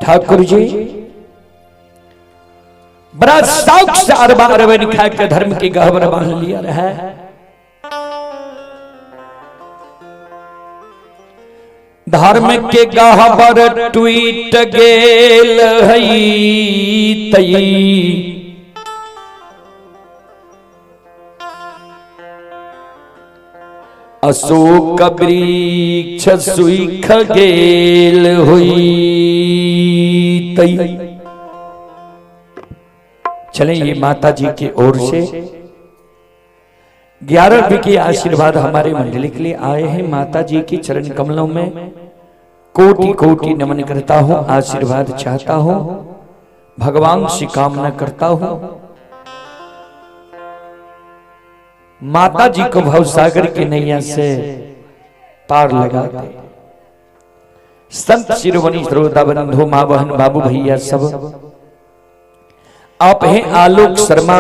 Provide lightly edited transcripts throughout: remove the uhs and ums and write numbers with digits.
ठाकुर जी बड़ा शौक से अरबा अरबन खा के धर्म की गहबर बांध लिया रहा है। धर्म के गहबर टूट गेल हई तई, अशोक वृक्ष सुख गेल हुई तई। चले ये माता जी की ओर से 11 रुपये के आशीर्वाद हमारे मंडली के लिए आए हैं। माता जी के चरण कमलों में कोटि कोटि नमन करता हूं, आशीर्वाद चाहता हूं, भगवान से कामना करता हूं माता जी को भवसागर के नैया से पार लगा दे। संत शिरोमणि श्रोता बंधु माँ बहन बाबू भैया सब, आप हैं आलोक शर्मा।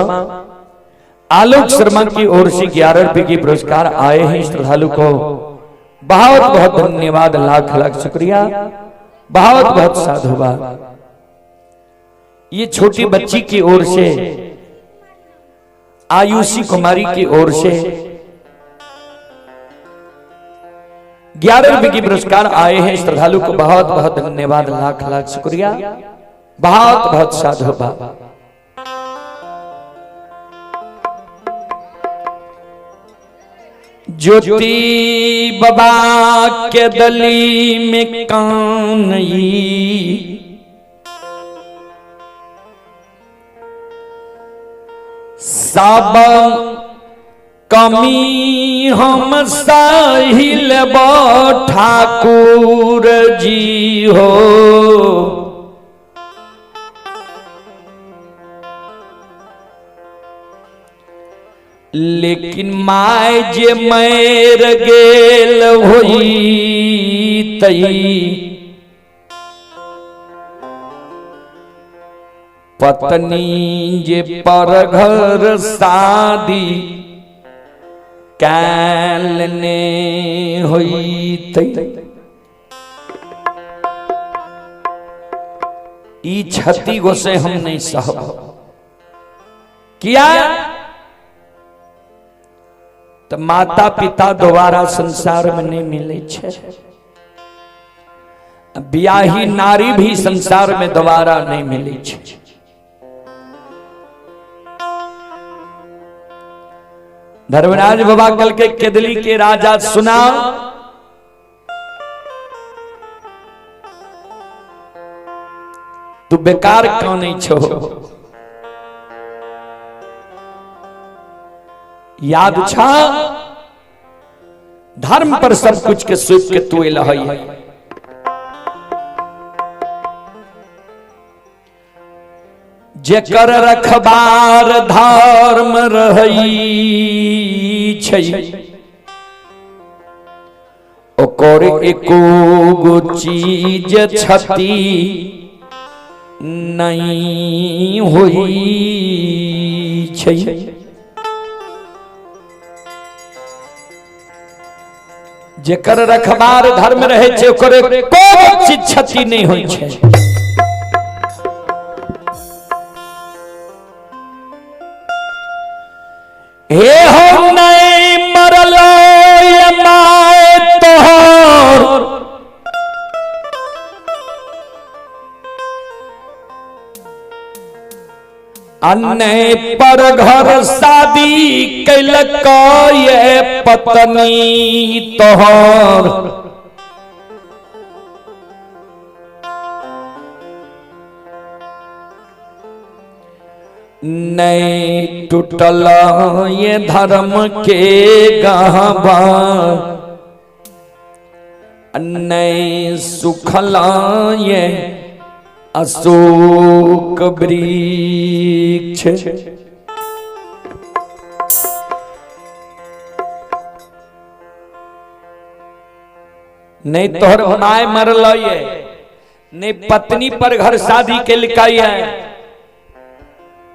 आलोक शर्मा की ओर से 11 रुपए के पुरस्कार आए हैं। श्रद्धालु को बहुत बहुत धन्यवाद, लाख लाख शुक्रिया, बहुत बहुत साधुवाद। ये छोटी बच्ची की ओर से, आयुषी कुमारी की ओर से 11 रुपए के पुरस्कार आए हैं। श्रद्धालु को बहुत बहुत धन्यवाद, लाख लाख शुक्रिया, बहुत बहुत साधुवाद। ज्योति बाबा के दली में कानई, सब कमी हम साहिल ठाकुर जी हो। लेकिन my जे मैर गेल होई तई, पत्नी जे पर घर शादी कैल ने होई तई। ई क्षति गो से हम नहीं सहब। किया तो माता पिता दोबारा संसार में नहीं मिले छे, ब्याही नारी भी संसार में दोबारा नहीं मिले छे। धर्मराज बाबा कल के केदली के राजा सुना, तू बेकार क्यों नहीं छो, याद छा धर्म पर सब कुछ के सौंप के तू एल है। जेकर रखबार धर्म रहई छै, ओकर एको गो चीज क्षति नहीं होई छै। जेकर रखबार धर्म रहे छै ओकर एको चीज क्षति नहीं होई छै। हे हो नहीं मरल my तोहर, अन्य पर घर शादी कैलक ये पत्नी तोहर। नहीं टूटल ये धर्म के गहबा, नहीं सुखल ये अशोक वृक्ष। नहीं तोहर my मरल ये, नहीं पत्नी पर घर शादी के लिखाई है,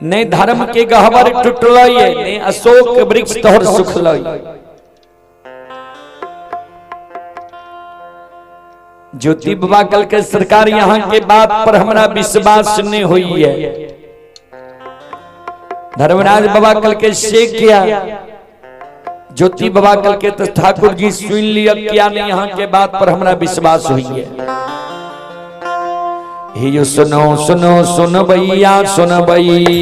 नहीं धर्म के गहबर टूटल ये, नहीं अशोक वृक्ष तोहर सुखल। ज्योति बाबा कल के सरकार यहाँ के बात पर हमरा विश्वास नहीं हुई है। धर्मराज बाबा कल के से किया, ज्योति बाबा कल के तो ठाकुर जी सुन लिया क्या नहीं, यहाँ के बात पर हमरा विश्वास हुई है। हे यो सुनो सुनो सुन भैया सुन भई,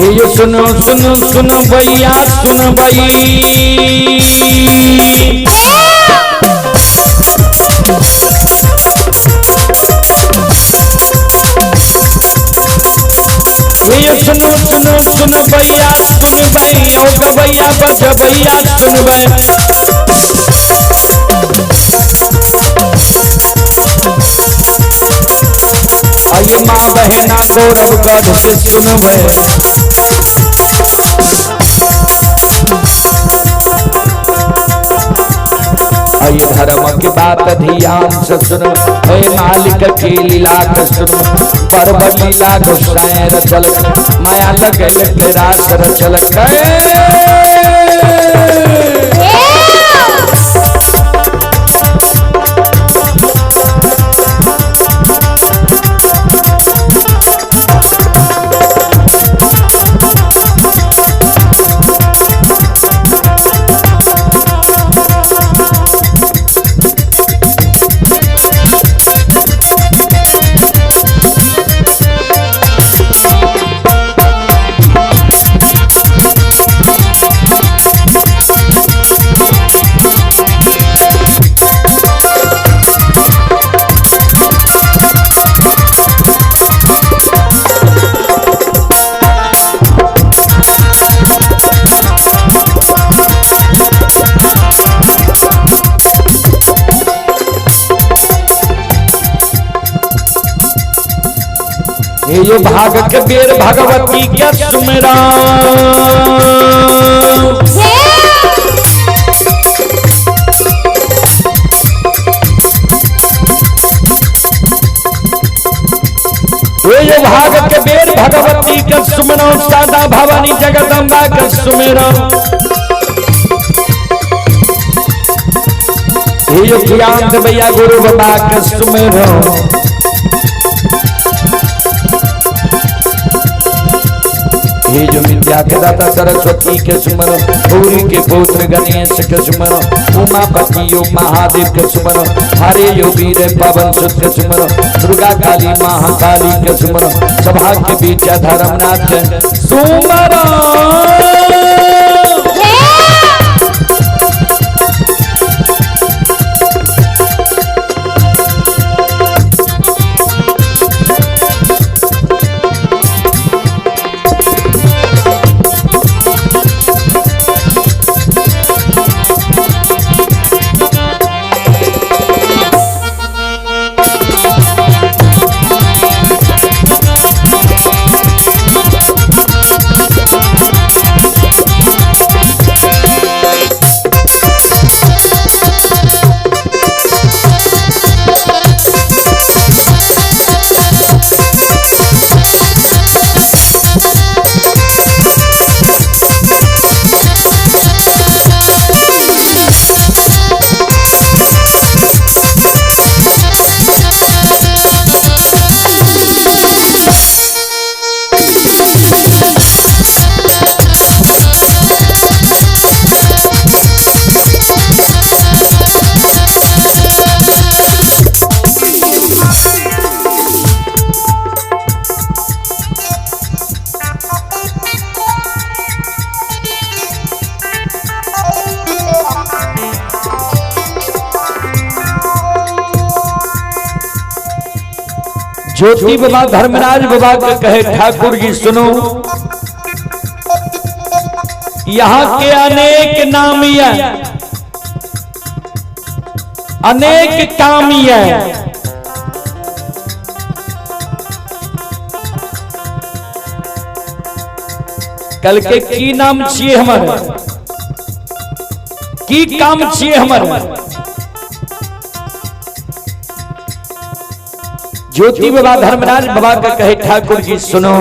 ये सुनो सुनो सुन भैया सुन भई, ये सुनो सुनो सुन भैया सुन भई, ओ गवैया बजबैया सुन भई। आइए माँ बहना गौरव गढ़ से सुन भई। आइए धर्म के बात ध्यान से सुनो, हे मालिक के लीला के सुनो, पर्व लीला गोसाई रचल, माया लगल के रास रचल। ये भाग के बेर भगवती के सुमरा, ये भाग के बेर भगवती के सुमरा, सादा भवानी जगदम्बा के सुमरा। ये ज्ञान भैया गुरु बाबा के सुमरा। हे जो विद्या के दाता सरस्वती के सुमरो, गौरी के पुत्र गणेश के सुमरो, उमापति यो महादेव के सुमरो, हरे यो वीर पवन सुत के सुमरो, दुर्गा काली महाकाली के सुमरो, सभा के बीच धर्मनाथ के सुमरो। ज्योति बाबा धर्मराज बाबा के कहे ठाकुर जी सुनो, यहाँ के अनेक नाम ये, अनेक काम ये, कल के की नाम छिए हमर, की काम छिए हमर। ज्योति बाबा धर्मराज बाबा के कहे ठाकुर जी सुनो,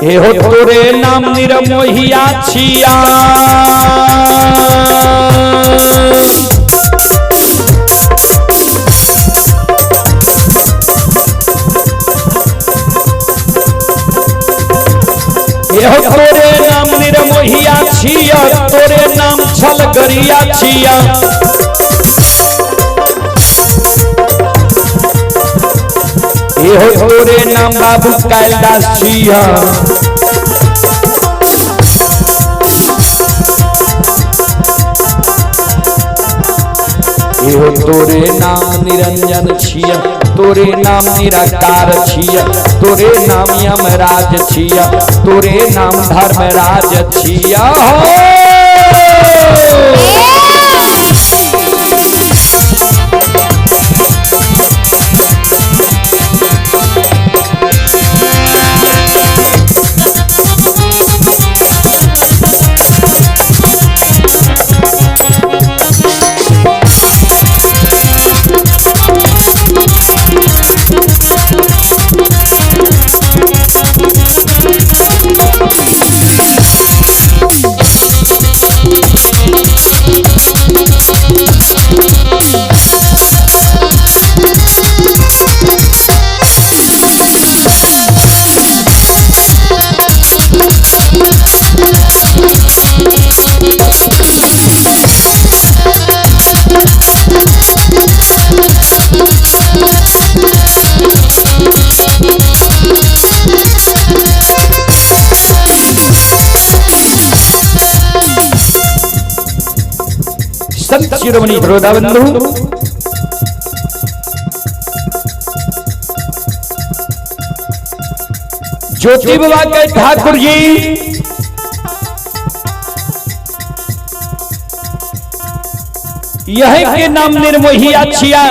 हे हो तोरे नाम निरमोहिया छिया, हे हो तोरे नाम निरमोहिया छिया, तोरे नाम छल गरिया छिया, हे हो तोरे नाम बाबू कैलाश छिया। हे हो तोरे नाम निरंजन छिया, तोरे नाम निराकार छिया, तोरे नाम यमराज छिया, तोरे नाम धर्मराज छिया। हो संत शिरोमणि बंधु ज्योति बाबा के ठाकुर जी यही के नाम निर्मोहिया छिया,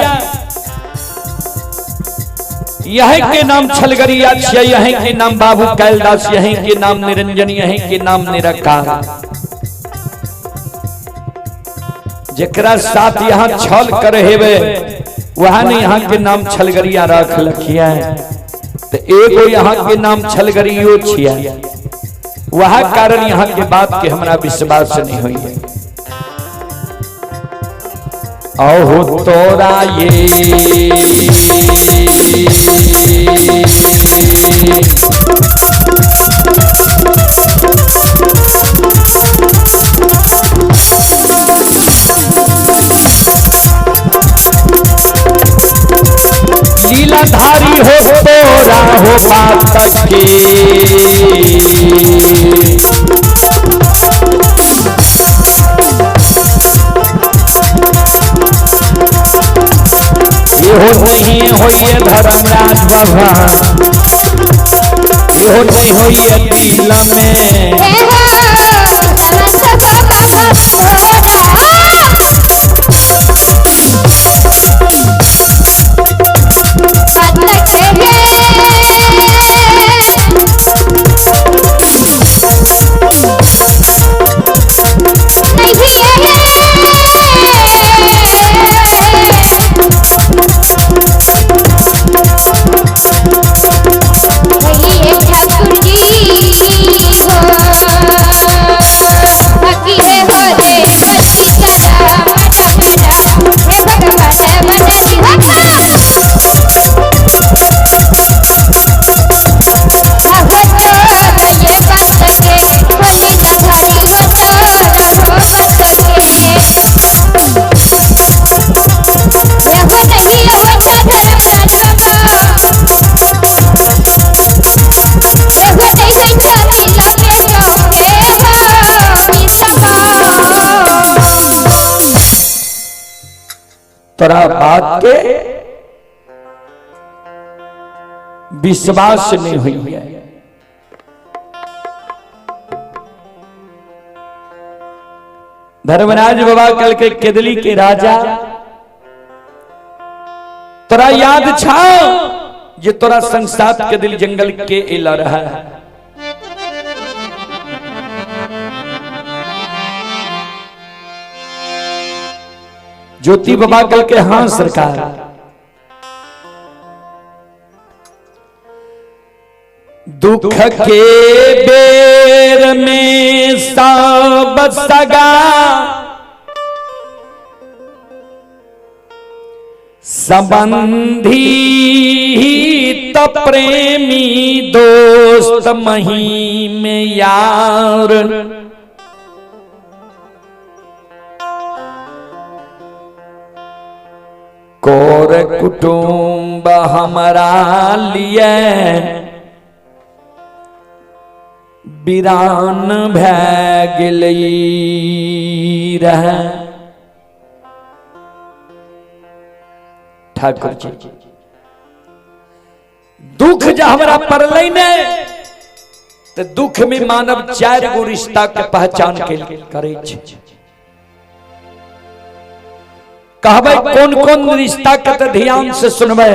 यही के नाम छलगरिया छिया, यही के नाम बाबू कैलदास, यही के नाम निरंजन, यही के नाम निराकार। जकरा साथ यहाँ छल कर हेवे वहां ने यहाँ के नाम छलगरिया रख लखिया, तो एगो यहाँ के नाम छलगरियो छिया, वह कारण यहाँ के बात के हमरा विश्वास नहीं हुई है। अहो तोरा ये लीलाधारी हो तोरा हो बात के, ये हो नहीं होइए धर्मराज बाबा, ये हो नहीं होइए दिल में। ठाकुर जी हो। तोरा बात के विश्वास नहीं हुई है। धर्मराज बाबा कल के केदली के राजा तोरा याद छा जे तोरा संसार के दिल जंगल के इला रहा है। ज्योति बाबा कल के हाँ सरकार, दुख के बेर में सब सगा संबंधी त प्रेमी दोस्त मही में यार, कोर कुटुंब हमारा लिए वीरान भै गेलै रहे। ठाकुर जी दुख जब हमरा पड़लै ने तो दुख में मानव चार गो रिश्ता के पहचान के करे छै। कहबै कोन कोन रिश्ता के तो ध्यान से सुनबै।